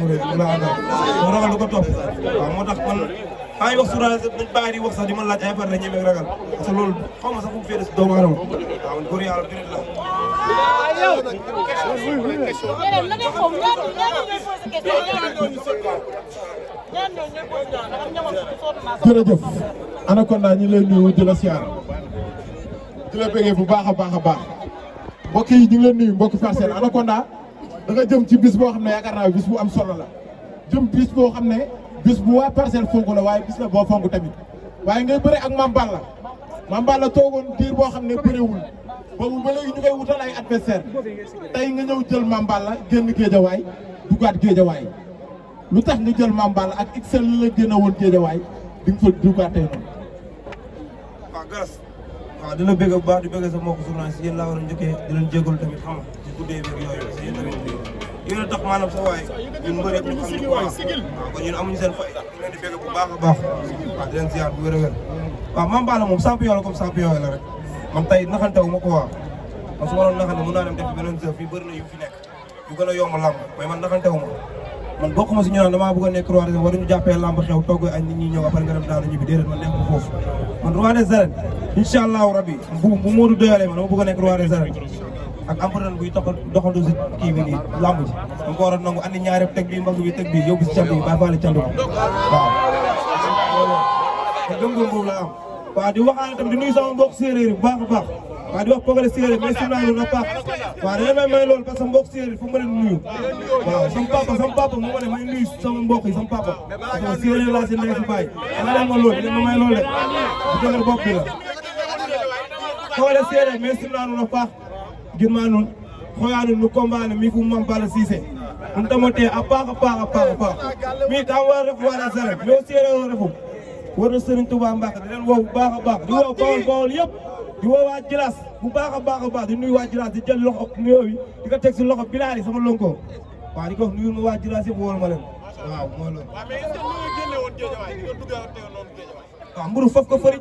moo ragal lu ko topp waaw moo tax man maa ngi wax suuraale dañ bàyyi di wax sax di ma laaj ay affaire la ñeme ragal parce que loolu xaw ma sax fu mu féete si doomu aadama waaw man góor yàlla gën la. jërëjëf Anaconda ñu lay nuyu di la siyaar di la bëggee bu baax a baax a baax mbokk yi ñu ngi leen nuyu mbokk Parcelles Anaconda da nga jëm ci bis boo xam ne yaakaar naa bis bu am solo la jëm bis boo xam ne bis bu waa Parcelles fonk la waaye bis la boo fonk tamit waaye ngay bëre ak Mame Balla toogoon diir boo xam ne bëriwul boobu ba léegi ñu koy wutal ay adversaire tey nga ñëw jël Mame Balla génn géejawaay dugaat géejawaay lu tax nga jël Mame Balla ak XL li la génn woon géejawaay di nga fa dugaatee noonu. waaw Galas waaw dina bëgg bu baax di bëgg sa mbokk journaliste yéen laa war a njëkkee di leen jégalu tamit xam nga ci guddee beeg yooyu parce que yéen tamit yéen a tax maanaam sa waay ñun mbër yëpp ñu xam ni quoi waaw kon ñun amuñu seen fay di leen di bëgg bu baax a baax waaw di leen ziar bu wér a wér waaw Mame Balla moom champion la comme champion la rek man tey naxantewu ma ko waa man su ma doon naxante mën naa dem def beneen jëf fii bëri na yu fi nekk yu gën a yomb lamb mais man naxantewu ma man bokkuma si ñu naan damaa bëgg a nekk roi des arènes waruñu jàppee lamb xew togg ay nit ñi ñëw après nga dem daanu ñibbi déedéet man nekk foofu man roi des arènes incha allahu rabbi bu Modou doyalee man dama bëgg a nekk roi des arènes ak empereur buy doxandu si kii bi nii lamb ji dama ko war a nangu andi ñaari teg bi mbagg bi teg bi yóbbu si cant yi bàyyi faale cant ko waaw gëm-gëm boobu la am waaw di waxaale tam di nuyu sama mbokk séeréer yi bu baax a baax waaw di wax Pogale séeréer mais sim naa na paax waaw da may loolu parce que mbokk séeréer fu ma leen nuyu waaw sama papa moo ma ne may nuyu sama mbokk yi sama papa parce que séeréer laa si ndey si bàyyi ana leen ma loolu dina ma may loolu de bu dëgër bopp bi la Pogale séeréer mais sim naa na paax gën maa nun xoyaanu nu combat ne mi fu Mame Balla Cissé un tamate a paax mi tam war a ref wala sere mais o séeréer o refu war na Serigne Touba Mbacke di leen woo bu baax a baax di woo Bawol yëpp di woo waa Jilas bu baax a baax di nuyu waa Jilas di jël loxo nuyoo bi di ko teg si loxo Bilal sama lonko waaw di ko wax nuyu ma waa Jilas yëpp wóor ma leen waaw mooy loolu. waaw mburu foofu ko fëri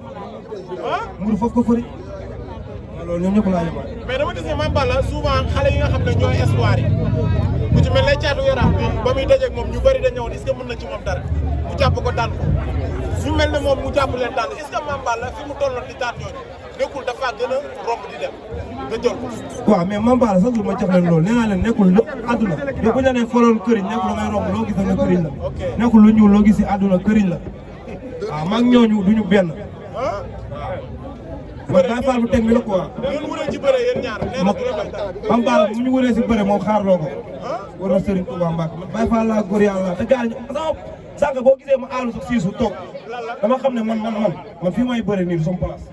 mburu foofu ko fëri loolu ñoom ñëpp laa yëngal. mais dama gis ne Mame Balla souvent xale yi nga xam ne ñooy espoir yi ku ci mel ne Thiatou Yarakh bi ba muy dajeeg moom ñu bëri dañ ñëwoon est-ce que mën na ci moom dara mu jàpp ko daan ko fu mel ne moom mu jàpp leen daan est-ce que Mame Balla fi mu tolloon di daan ñooñu nekkul dafa gën a romb di dem nga jël ko. waaw mais Mame Balla sax du ma jox leen loolu nee naa leen nekkul lépp àdduna yow bu ñu nee foloon këriñ nekkul ngay romb loo gis nga këriñ la nekkul lu ñuul loo gis si àdduna këriñ la waaw maag ñooñu duñu benn. man Baye Fall bu teg mi la quoi. ngeen wëree ci bëre yéen ñaar nee na Mame Balla bu ñu wëree si bëre moom xaarloo ko. war na Serigne Touba Mbacke man Baye Fall laa góor yàlla te gars yi sànq boo gisee ma aalu sax siisu toog dama xam ne man fii may bëre nii du sama place.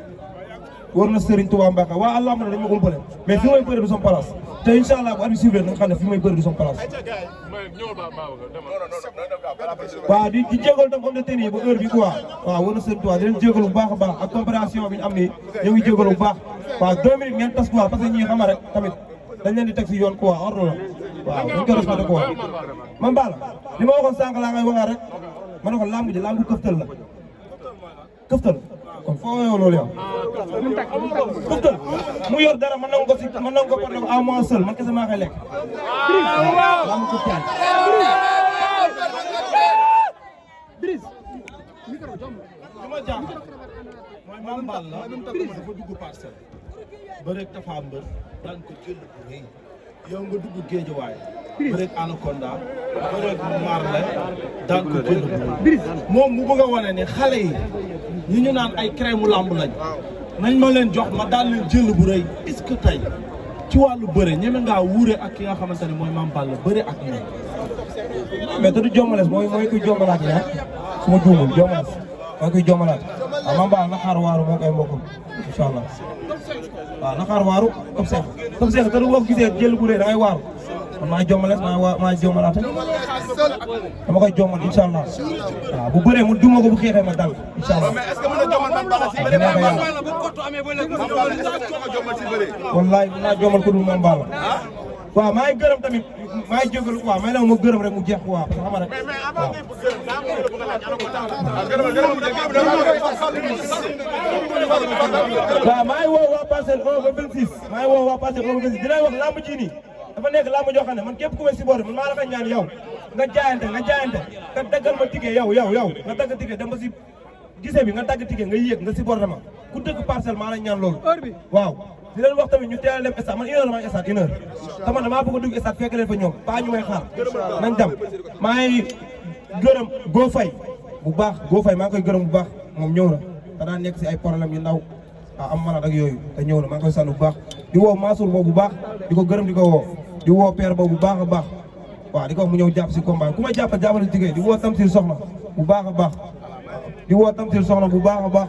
war na Serigne Touba Mbacke waa Allah dañ ma umpale mais fii may bëre du sama place te incha allah bu at bi suivre nga xam ne fii may bëre du sama place. waaw di jégalu tam comme de tenue ba heure bi quoi waaw war na Serigne Touba di leen jégalu bu baax a baax ak compréhension bi ñu am nii ñu ngi jégalu bu baax waaw 2 minutes ngeen tas quoi parce que ñi xam rek tamit dañ leen di teg si yoon quoi ordre la waaw dañ ko respecté quoi. Mame Balla li ma waxoon sànq laa ngay waxaat rek ma ne ko lamb ji lambu këftal la këftal kon foo woyoo loolu yow këftal mu yor dara mën na ko si mën na ko porté ko à moi seul man kese maa koy lekk waaw lambu këftal. li ma jaaxal mooy Mame Balla dafa dugg Parcelles ba rek Tapha Mbeur daan ko jël bu rëy yow nga dugg Géejawaay ba rek Anaconda ba rek Marley daan ko jël bu rëy moom mu bëgg a wane ne xale yi ñi ñu naan ay crème mu lamb lañ nañ ma leen jox ma daan leen jël bu rëy est-ce que tey ci wàllu bëre ñeme ngaa wuure ak ki nga xamante ne mooy Mame Balla bëre ak ñoom. mais te du jommales mooy kuy jommalaat yi su ma juumul jommales mooy kuy jommalaat waaw Mame Balla na xaar waaru moo koy mbokkam incha allah waaw na xaar waaru comme seex te du boo gisee jël bu rëy da ngay waaru man maa jommales maa jommalaate dama koy jommal incha allah waaw bu bëree mu duma ko bu xeexee ma dal incha allah. mais est-ce que mën na jommal Mame Balla si bëre Mame Balla bu kottu amee ba léegi Mame Balla ko jommal si bëre wallaay mën naa jommal ko dul Mame Balla waaw maa ngi gërëm tamit maa ngi jégalu quoi may na ma gërëm rek mu jeex quoi parce que xam nga rek mais avant ngay gërëm daa am lu bëgg a laaj waaw maa ngi woo waa Parcelles 1 ba 26 maa ngi woo waa Parcelles 1 ba 26 di leen wax lamb ji nii dafa nekk laa ma joo xam ne man képp ku may supporté man maa la koy ñaan yow nga jaayante nga daggal ma ticket yow nga dagg ticket dem ba si gisee bi nga dagg ticket nga yéeg nga supporté ma ku dëkk parcelle maa la ñaan loolu waaw di leen wax tamit ñu teel a dem stade man 1 heure maa ngi stade 1 heure te man damaa bëgg a dugg stade fekk leen fa ñoom pas ñu may xaar nañ dem maa ngi gërëm Go Faye bu baax Go Faye maa ngi koy gërëm bu baax moom ñëw na te daan nekk si ay problème yu ndaw am malade ak yooyu te ñëw na maa ngi koy sant bu baax di woo Mansour boobu bu baax di ko gërëm di ko woo di woo père boobu bu baax a baax waaw di ko wax mu ñëw jàpp si combat ku may jàppal jàppale jigéen di woo Tamsir Soxna bu baax a baax di woo Tamsir Soxna bu baax a baax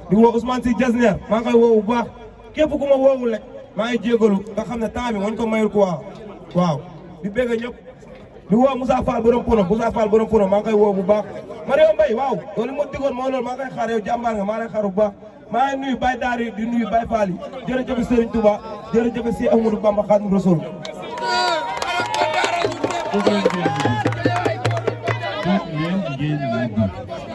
di woo Ousmane Sy Jasner maa ngi koy woo bu baax képp ku ma woowul rek maa ngi jégalu nga xam ne temps bi wañ ko mayul quoi waaw di bégg ñëpp di woo Moussa Fall borom pono maa ngi koy woo bu baax Mario Mbaye waaw loolu ma digoon moo loolu maa ngi koy xaar yow jàmbaar nga maa lay xaar bu baax maa ngi nuyu Baye Daari di nuyu Baye Fall yi jërëjëf Serigne Touba jërëjëf si Amadou Bamba Khadimou Rassoul Yéen jigéen ñi